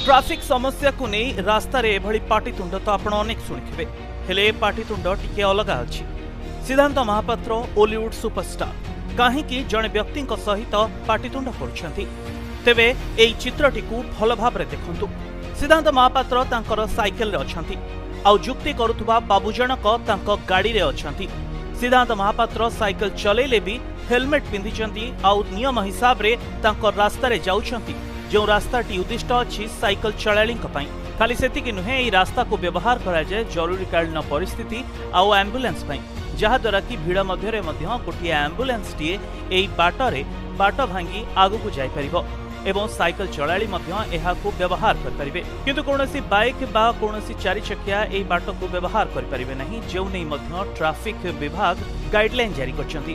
Traffic ସମସ୍ୟାକୁ ନେଇ ରାସ୍ତାରେ ଏଭଳି ପାଟିତୁଣ୍ଡ ତ ଆପଣ ଅନେକ ଶୁଣିଥିବେ, ହେଲେ ଏ ପାଟିତୁଣ୍ଡ ଟିକେ ଅଲଗା ଅଛି। ସିଦ୍ଧାନ୍ତ ମହାପାତ୍ର ଓଲିଉଡ୍ ସୁପରଷ୍ଟାର କାହିଁକି ଜଣେ ବ୍ୟକ୍ତିଙ୍କ ସହିତ ପାଟିତୁଣ୍ଡ କରୁଛନ୍ତି? ତେବେ ଏହି ଚିତ୍ରଟିକୁ ଭଲ ଭାବରେ ଦେଖନ୍ତୁ। ସିଦ୍ଧାନ୍ତ ମହାପାତ୍ର ତାଙ୍କର ସାଇକେଲରେ ଅଛନ୍ତି ଆଉ ଯୁକ୍ତି କରୁଥିବା ବାବୁ ଜଣକ ତାଙ୍କ ଗାଡ଼ିରେ ଅଛନ୍ତି। ସିଦ୍ଧାନ୍ତ ମହାପାତ୍ର ସାଇକେଲ ଚଲେଇଲେ ବି ହେଲମେଟ୍ ପିନ୍ଧିଛନ୍ତି ଆଉ ନିୟମ ହିସାବରେ ତାଙ୍କ ରାସ୍ତାରେ ଯାଉଛନ୍ତି, ଯେଉଁ ରାସ୍ତାଟି ଉଦ୍ଦିଷ୍ଟ ଅଛି ସାଇକେଲ ଚଳାଳିଙ୍କ ପାଇଁ। ଖାଲି ସେତିକି ନୁହେଁ, ଏହି ରାସ୍ତାକୁ ବ୍ୟବହାର କରାଯାଏ ଜରୁରୀକାଳୀନ ପରିସ୍ଥିତି ଆଉ ଆମ୍ବୁଲାନ୍ସ ପାଇଁ, ଯାହାଦ୍ୱାରା କି ଭିଡ଼ ମଧ୍ୟରେ ମଧ୍ୟ ଗୋଟିଏ ଆମ୍ବୁଲାନ୍ସଟିଏ ଏହି ବାଟରେ ବାଟ ଭାଙ୍ଗି ଆଗକୁ ଯାଇପାରିବ ଏବଂ ସାଇକେଲ ଚଳାଳି ମଧ୍ୟ ଏହାକୁ ବ୍ୟବହାର କରିପାରିବେ। କିନ୍ତୁ କୌଣସି ବାଇକ୍ ବା କୌଣସି ଚାରିଚକିଆ ଏହି ବାଟକୁ ବ୍ୟବହାର କରିପାରିବେ ନାହିଁ, ଯେଉଁ ନେଇ ମଧ୍ୟ ଟ୍ରାଫିକ୍ ବିଭାଗ ଗାଇଡଲାଇନ୍ ଜାରି କରିଛନ୍ତି।